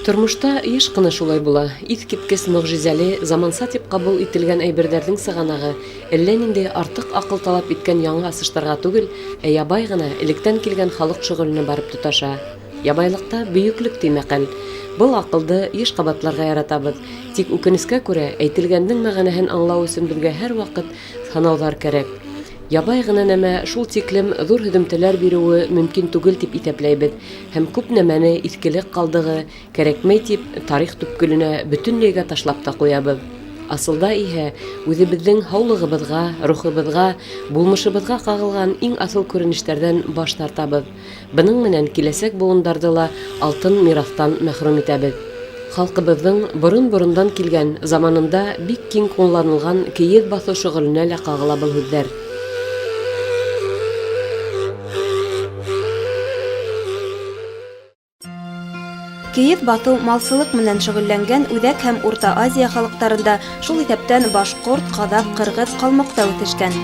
Тормошта еш ҡына шулай була, иҫ киткес мөғжизәле, заманса тип ҡабул ителгән әйберҙәрҙең сығанағы әллә ниндәй артыҡ аҡыл талап иткән яңы асыштарға түгел, ә ябай ғына, электән килгән халыҡ шөғөленә барып тоташа. Ябайлыҡта бөйөклөк ти мәҡәл. Был аҡылды еш ҡабатларға яратабыҙ. Тик үкенескә күрә, әйтелгәндең мәғәнәһен аңлау өсөн беҙгә һәр ваҡыт һынауҙар кәрәк. Ябай ғына нәмә шул тиклем ҙур һөҙөмтәләр биреүе мөмкин түгел тип иҫәпләйбеҙ һәм күп нәмәне иҫкелек ҡалдығы, кәрәкмәй тип, тарих төпкөлөнә бөтөнләйгә ташлап та ҡуябыҙ. Асылда иһә үҙебеҙҙең һаулығыбыҙға, рухыбыҙға, булмышыбыҙға ҡағылған иң аҫыл күренештәрҙән баш тартабыҙ. Бының менән киләсәк быуындарҙы ла алтын мираҫтан мәхрүм итәбеҙ. Халҡыбыҙҙың борон-борондан килгән, заманында бик киң ҡулланылған кейеҙ баҫыу шөғөленә лә ҡағыла был һүҙҙәр. Кейеҙ баҫыу малсылыҡ менән шөгыльләнгән Үҙәк һәм Урта Азия халыҡтарында, шул иҫәптән башҡорт, ҡаҙаҡ, ҡырғыҙ, ҡалмыҡта үҫешкән.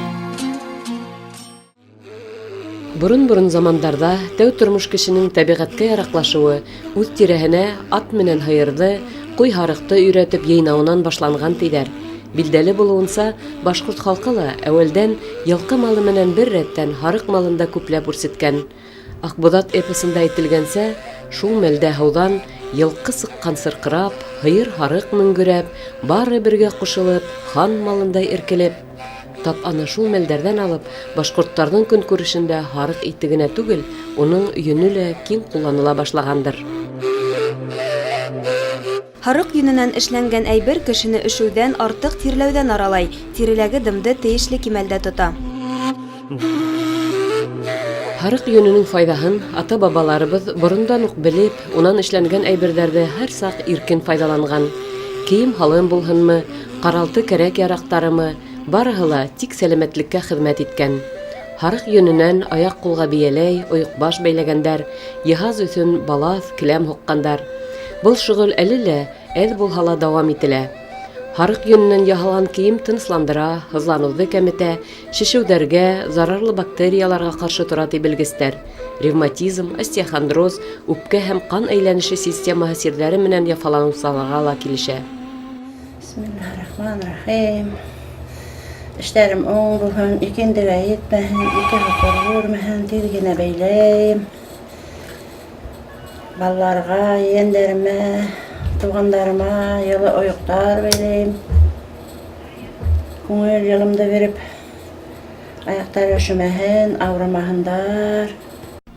Борон-борон замандарҙа тәү тормош кешенең тәбиғәткә яраҡлашыуы үҙ тирәһенә ат менән һыйырҙы, ҡуй-һарыҡты өйрәтеп йыйнауынан башланған тиҙәр. Билдәле булыуынса, башҡорт халҡы ла әүәлдән йылҡы малы менән бер рәттән һарыҡ малын да күпләп үрсеткән. Аҡбуҙат эпосында әйтелгәнсә, шул мәлдә һыуҙан йылҡы сыҡҡан сырҡырап, һыйыр-һарыҡ мөңгөрәп, бары бергә ҡушылып, хан малындай эркелеп. Тап ана шул мәлдәрҙән алып, башҡорттарҙың көнкүрешендә һарыҡ ите генә түгел, уның йөнө лә киң ҡулланыла башлағандыр. Һарыҡ йөнөнән эшләнгән әйбер кешене өшөүҙән, артыҡ тирләүҙән аралай, тиреләге дымды тейешле кимәлдә тота. Һарыҡ йөнөнөң файҙаһын ата-бабаларыбыҙ борондан уҡ белеп, унан эшләнгән әйберҙәрҙе һәр саҡ иркен файҙаланған. Кейем-һалым булһынмы, ҡаралты кәрәк-яраҡтарымы, барыһы ла тик сәләмәтлеккә хеҙмәт иткән. Һарыҡ йөнөнән аяҡ-ҡулға бейәләй, ойоҡбаш бәйләгәндәр, йыһаз өсөн балаҫ, келәм һуҡҡандар. Был шөғөл әле лә әҙ булһа ла дауам ителә. Һарыҡ йөнөнән яһалған кейем тынысландыра, һыҙланыуҙы кәметә, шешеүҙәргә, зарарлы бактерияларға ҡаршы тора, ти белгестәр. Ревматизм, остеохондроз, үпкә һәм ҡан әйләнеше системаһы сирҙәре менән яфаланыусыларға ла килешә. Бисмиллаһир-рахманир-рахим. Эштәрем уң булһын, икендегә етмәһен, ике һуҡыр күрмәһен, тиҙ генә бәйләйем. Балаларға, ейәндәремә, туғандарыма йылы ойоҡтар бәйләйем. Күңел йылымды биреп, аяҡтары өшөмәһен, ауырымаһындар.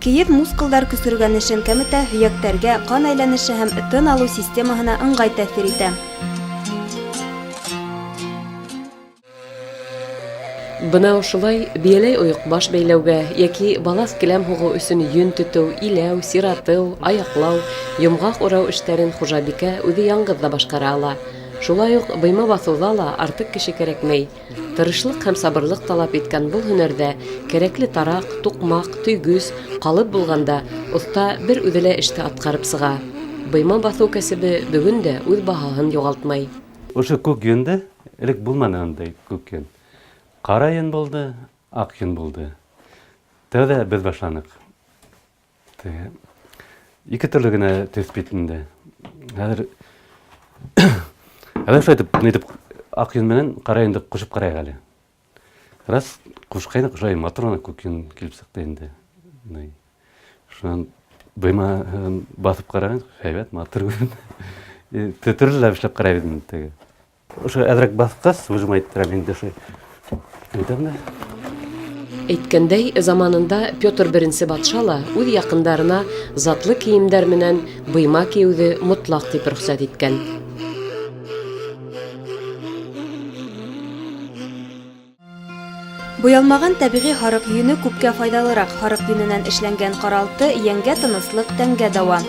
Кейеҙ мускулдар көсөргәнешен кәметә, һөйәктәргә, ҡан әйләнеше һәм тын алыу системаһына ыңғай тәьҫир итә. Бына ошолай бейәләй ойоҡбаш бәйләүгә йәки балаҫ келәм һуғыу өсөн йөн тетеү, иләү, сиратыу, аяҡлау, йомғаҡ урау эштәрен хужабикә үҙе яңғыҙ ҙа башҡара ала. Шулай уҡ быйма баҫыуҙа ла артыҡ кеше кәрәкмәй. Тырышлыҡ һәм сабырлыҡ талап иткән был һөнәрҙә кәрәкле тараҡ, туҡмаҡ, төйгөс, ҡалып булғанда, оҫта бер үҙе лә эште атҡарып сыға. Быйма баҫыу кәсебе бөгөн дә үҙ баһаһын юғалтмай. Ошо күк йөндө элек булманы андай күк йөн. Ҡара йөн булды, аҡ йөн булды. Тәүҙә беҙ башланыҡ. Теге ике төрлө генә төҫ бит инде. Хәҙер хәҙер шулай итеп, нитеп аҡ йөн менән ҡара йөндө ҡушып ҡарайыҡ әле. Рас ҡушҡайныҡ, шулай матур ғына күк йөн килеп сыҡты инде. Шунан быймаһын баҫып ҡараған, һәйбәт, матур күренде. Төрлөләп эшләп ҡарайбыҙ инде теге. Ошо әҙерәк баҫҡас, выжимать иттерәм инде ошо. Әйтәм дә. Әйткәндәй, заманында Петр I батша ла үҙ яҡындарына затлы кейемдәр менән быйма кейеүҙе мотлаҡ тип рөхсәт иткән. Буялмаған тәбиғи һарыҡ йөнө күпкә файҙалыраҡ. Һарыҡ йөнөнән эшләнгән ҡаралты йәнгә тыныслыҡ, тәнгә дауа.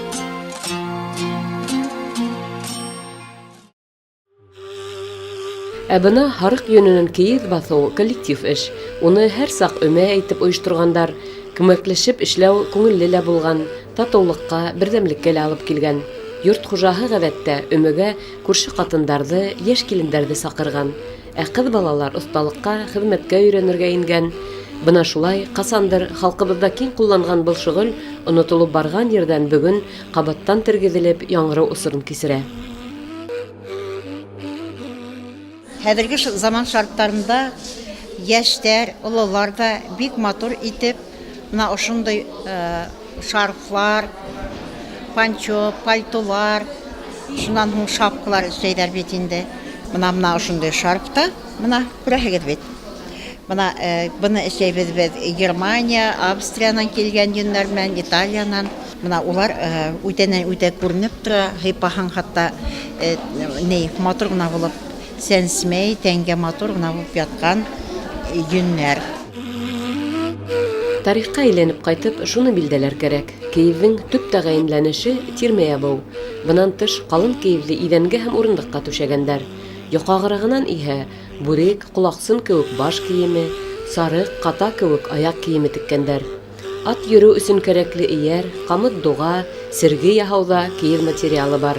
Ә бына һарыҡ йөнөнән кейеҙ баҫыу коллектив эш. Уны һәр саҡ өмә әйтеп ойошторғандар. Күмәкләшеп эшләү күңелле лә булған, татыулыҡҡа, берҙәмлеккә лә алып килгән. Йорт хужаһы ғәҙәттә өмәгә күрше ҡатындарҙы, йәш килендәрҙе саҡырған. Ә ҡыҙ балалар оҫталыҡҡа, хеҙмәткә өйрәнергә ингән. Бына шулай, ҡасандыр халҡыбыҙҙа киң ҡулланған был шөғөл онотолоп барған ерҙән бөгөн ҡабаттан тергеҙелеп, яңырыу осорон кисерә. Хәҙерге заман шарттарында йәштәр, ололар да бик матур итеп мына ошондай шарфлар, панчо, пальтолар, шунан һуң шапкалар эшләйҙәр бит инде. Мына ошондай шарфта, мына күрәһегеҙ бит. Мына быны эшләйбеҙ беҙ Германия, Австриянан килгән йөннәр менән, Италиянан. Мына улар үтәнән үтә күренеп тора, һыйпаһаң хатта ни матур ғына булып сәнсмәй, тәнгә матур ғына булып ятҡан йөннәр. Тарихҡа әйләнеп ҡайтып, шуны билдәләр кәрәк. Кейеҙҙең төп тәғәйенләнеше тирмә ябыу. Бынан тыш, ҡалын кейеҙҙе иҙәнгә һәм урындыҡҡа түшәгәндәр. Йоҡағырағынан иһә бүрек, ҡолаҡсын кеүек баш кейеме, сарыҡ, ҡата кеүек аяҡ кейеме теккәндәр. Ат йөрөү өсөн кәрәкле эйәр, ҡамыт дуға, серге яһауҙа кейеҙ материалы бар.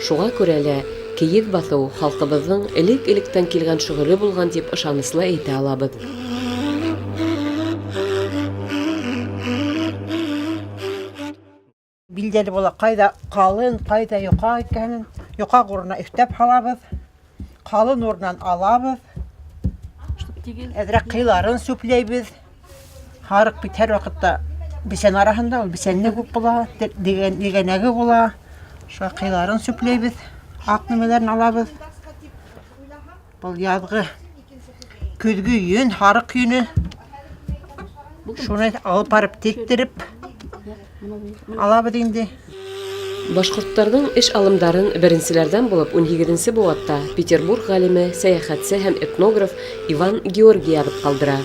Шуға күрә лә кейеҙ баҫыу халҡыбыҙҙың элек-электән килгән шөғөлө булған тип ышаныслы әйтә алабыҙ. Билдәле була, ҡайҙа ҡалын, ҡайҙа йоҡа икәнен. Йоҡа урынына өҫтәп һалабыҙ, ҡалын урынынан алабыҙ. Әҙерәк ҡыйларын сүпләйбеҙ. Һарыҡ бит һәр ваҡытта бесән араһында, ул бесәнле күп була, дигәнәге була. Шуға ҡыйларын сүпләйбеҙ, аҡ нәмәләрен алабыҙ. Был яҙғы көҙгө йөн, һарыҡ йөнө. Шуны алып барып тектереп алабыҙ инде. Башҡорттарҙың эш алымдарын беренселәрҙән булып 18-нсе быуатта Петербург ғалимы, сәйәхәтсе һәм этнограф Иван Георгий яҙып ҡалдыра.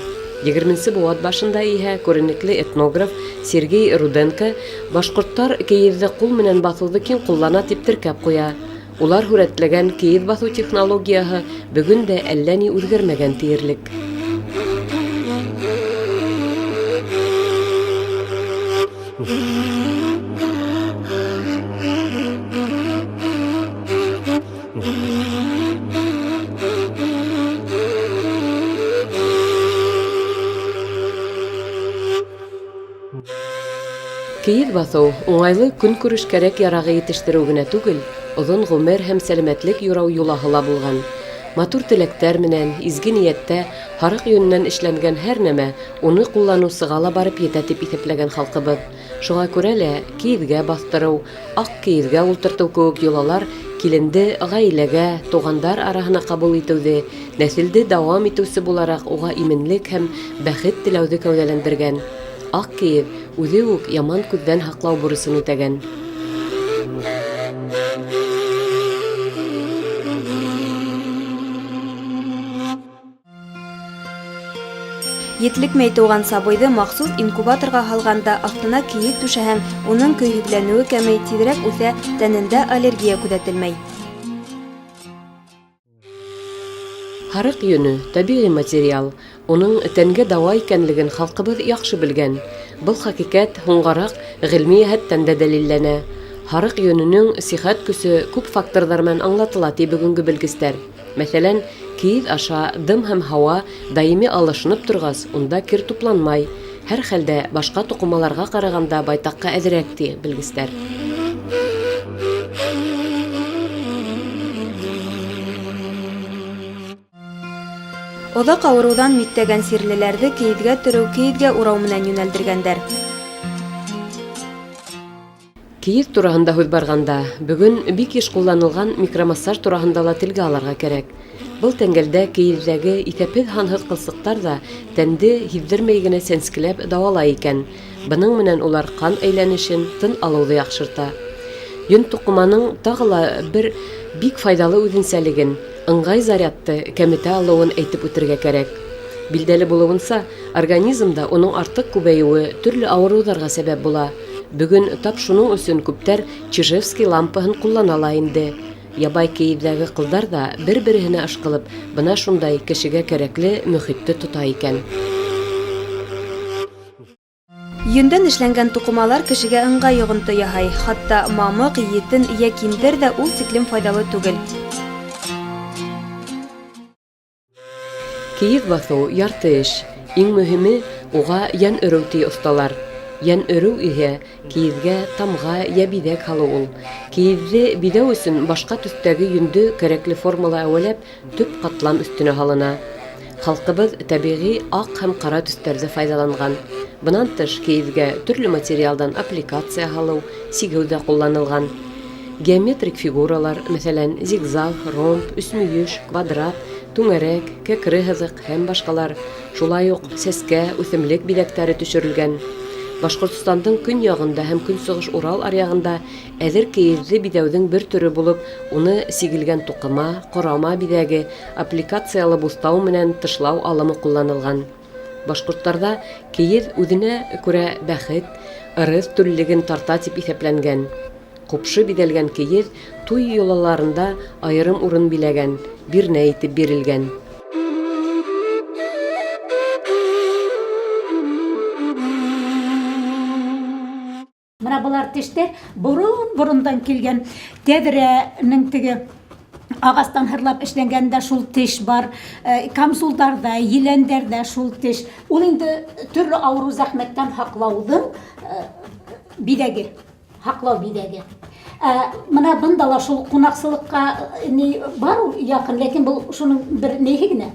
20-нсе быуат башында иһә күренекле этнограф Сергей Руденко башҡорттар кейеҙҙе ҡул менән баҫыуҙы киң ҡуллана тип теркәп ҡуя. Улар һүрәтләгән кейеҙ баҫыу технологияһы бөгөн дә әллә ни үҙгәрмәгән тиерлек. Кейеҙ баҫыу уңайлы көнкүреш кәрәк ярағы етештереү генә түгел, оҙон ғүмер һәм сәләмәтлек юрау йолаһы ла булған. Матур теләктәр менән, изге ниәттә һарыҡ йөнөнән эшләнгән һәр нәмә уны ҡулланыусыға ла барып етә тип иҫәпләгән халҡыбыҙ. Шуға күрә лә кейеҙгә баҫтырыу, аҡ кейеҙгә ултыртыу кеүек йолалар киленде ғаиләгә, туғандар араһына ҡабул итеүҙе, нәҫелде дауам итеүсе булараҡ уға именлек һәм бәхет теләүҙе кәүҙәләндергән. Аҡ кейеҙ үҙе үк яман күҙҙән һаҡлау бурысын үтәгән. Етлекмәй тыуған сабыйҙы махсус инкубаторға һалғанда аҫтына кейеҙ түшәһәң, уның көйһөҙләнеүе кәмей, тиҙерәк үҫә, тәнендә аллергия күҙәтелмәй. Һарыҡ йөнө тәбиғи материал, уның тәнгә дауа икәнлеген халҡыбыҙ яҡшы белгән. Был хәҡиҡәт һуңғараҡ ғилми йәһәттән дә дәлилләнә. Һарыҡ йөнөнөң сихәт көсө күп факторҙар менән аңлатыла, ти бөгөнгө белгестәр. Мәҫәлән, кейеҙ аша дым һәм һауа даими алышынып торғас, унда кер тупланмай. Һәр хәлдә башҡа туҡымаларға ҡарағанда байтаҡҡа әҙерәк, ти белгестәр. Оҙаҡ ауырыуҙан миктәгән сирлеләрҙе кейеҙгә төрөү, кейеҙгә урау менән йүнәлдергәндәр. Кейеҙ тураһында һүҙ барғанда, бөгөн бик йыш ҡулланылған микромассаж тураһында ла телгә алырға кәрәк. Был тәңгәлдә кейеҙҙәге иҫәпһеҙ һанһыҙ ҡылсыҡтар ҙа тәнде һиҙҙермәй генә сәнскеләп дауалай икән. Бының менән улар ҡан әйләнешен, тын алыуҙы яҡшырта. Йөн туҡыманың тағы ла бер бик файҙалы үҙенсәлеген, ыңғай зарядты кәметә алыуын әйтеп үтергә кәрәк. Билдәле булыуынса, организмда уның артыҡ күбәйеүе төрлө ауырыуҙарға сәбәп була. Бөгөн тап шуның өсөн күптәр Чижевский лампаһын ҡуллана ла инде. Ябай кейеҙҙәге ҡылдар ҙа бер-береһенә ышҡылып, бына шундай кешегә кәрәкле мөхитте тота икән. Йөндән эшләнгән туҡымалар кешегә ыңғай йоғонто яһай. Хатта мамыҡ, етен йә киндер ҙә ул тиклем файҙалы түгел. Кейеҙ баҫыу ярты эш. Иң мөһиме, уға йән өрөү ти оҫталар. Йән өрөү иһә кейеҙгә тамға йә биҙәк һалыу ул. Кейеҙҙе биҙәү өсөн башҡа төҫтәге йөндө кәрәкле формала әүәләп, төп ҡатлам өҫтөнә һалына. Халҡыбыҙ тәбиғи аҡ һәм ҡара төҫтәрҙе файҙаланған. Бынан тыш, кейеҙгә төрлө материалдан аппликация һалыу, сигеү ҙә ҡулланылған. Геометрик фигуралар, мәҫәлән, зигзаг, ромб, өсмөйөш, квадрат, түңәрәк, кәкре һыҙыҡ һәм башҡалар, шулай уҡ сәскә, үҫемлек биҙәктәре төшөрөлгән. Башҡортостандың көньяғында һәм Көнсығыш Урал аръяғында әҙер кейеҙҙе биҙәүҙең бер төрө булып, уны сигелгән туҡыма, ҡорама биҙәге, аппликациялы буҫтау менән тышлау алымы ҡулланылған. Башҡорттарҙа кейеҙ үҙенә күрә бәхет, ырыҫ түллеген тарта тип иҫәпләнгән. Ҡупшы биҙәлгән кейеҙ туй йолаларында айырым урын биләгән, бирнә итеп бирелгән. Менә болар тештәр борын-борындан килгән тәҙрәнең теге ағастан һырлап эшләнгәндә шул теш бар, э, камзулдарҙа, еләндәрҙә шул теш. Ул инде төрлө ауырыу зәхмәттән һаҡлауҙың э, биҙәге. Һаҡлау биҙәге. Ә, мына бында ла шул ҡунаҡсылыҡҡа э, ни бар ул яҡын, ләкин был шуның бер ниһе генә,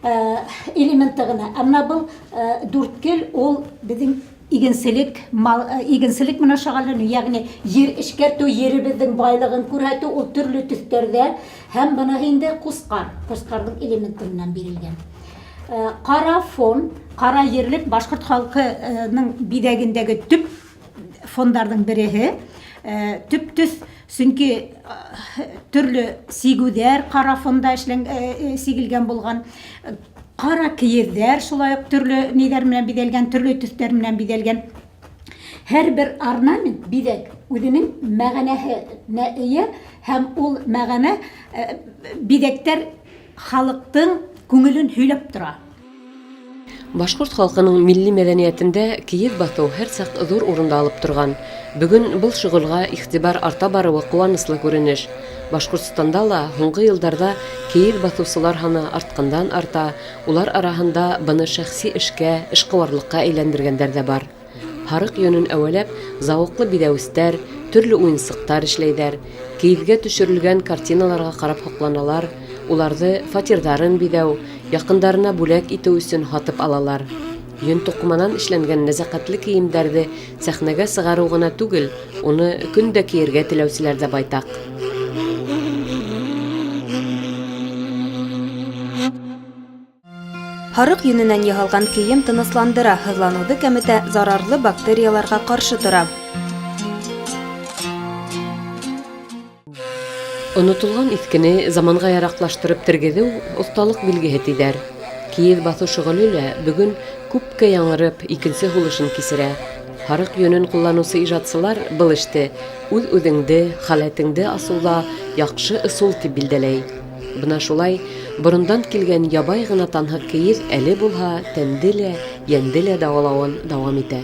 э, элементы ғына. Ә мына был э, дүрткел ул беҙҙең игенселек, мал, игенселек менән шөғөлләнеү, йәғни ер эшкәртеү, еребеҙҙең байлығын күрһәтеү, ул төрлө төҫтәрҙә һәм бына инде ҡусҡар, ҡусҡарҙың элементы менән бирелгән. Ҡара фон, ҡара ерлек башҡорт халҡының биҙәгендәге төп фондарҙың береһе, төп төҫ, сөнки төрлө сигеүҙәр ҡара фонда эшлән, сигелгән булған. Ҡара кейеҙҙәр шулай уҡ төрлө ниҙәр менән биҙәлгән, төрлө төҫтәр менән биҙәлгән. Һәр бер орнамент, биҙәк үҙенең мәғәнәһенә эйә һәм ул мәғәнә биҙәктәр халыҡтың күңелен һөйләп тора. Башҡорт халҡының милли мәҙәниәтендә кейеҙ баҫыу һәр саҡ ҙур урынды алып торған. Бөгөн был шөғөлгә иғтибар арта барыуы ҡыуаныслы күренеш. Башҡортостанда ла һуңғы йылдарҙа кейеҙ баҫыусылар һаны артҡандан арта, улар араһында быны шәхси эшкә, эшҡыуарлыҡҡа әйләндергәндәр ҙә бар. Һарыҡ йөнөн әүәләп, зауыҡлы биҙәүестәр, төрлө уйынсыҡтар эшләйҙәр, кейеҙгә төшөрөлгән картиналарға ҡарап һоҡланалар, уларҙы фатирҙарын биҙәү, яҡындарына бүләк итеү өсөн һатып алалар. Йөн туҡыманан эшләнгән нәзәкәтле кейемдәрҙе сәхнәгә сығарыу ғына түгел, уны көн дә кейергә теләүселәр ҙә байтаҡ. Һарыҡ йөнөнән яһалған кейем тынысландыра, һыҙланыуҙы кәметә, зарарлы бактерияларға ҡаршы тора. Онотолған иҫкене заманға яраҡлаштырып тергеҙеү оҫталыҡ билгеһе тиҙәр. Кейеҙ баҫыу шөғөлө лә бөгөн күпкә яңырып, икенсе һулышын кисерә. Һарыҡ йөнөн ҡулланыусы ижадсылар был эште үҙ-үҙеңде, халәтеңде асыуҙа яҡшы ысул тип билдәләй. Бына шулай борондан килгән ябай ғына танһыҡ кейеҙ әле булһа тәнде лә, йәнде лә дауалауын дауам итә.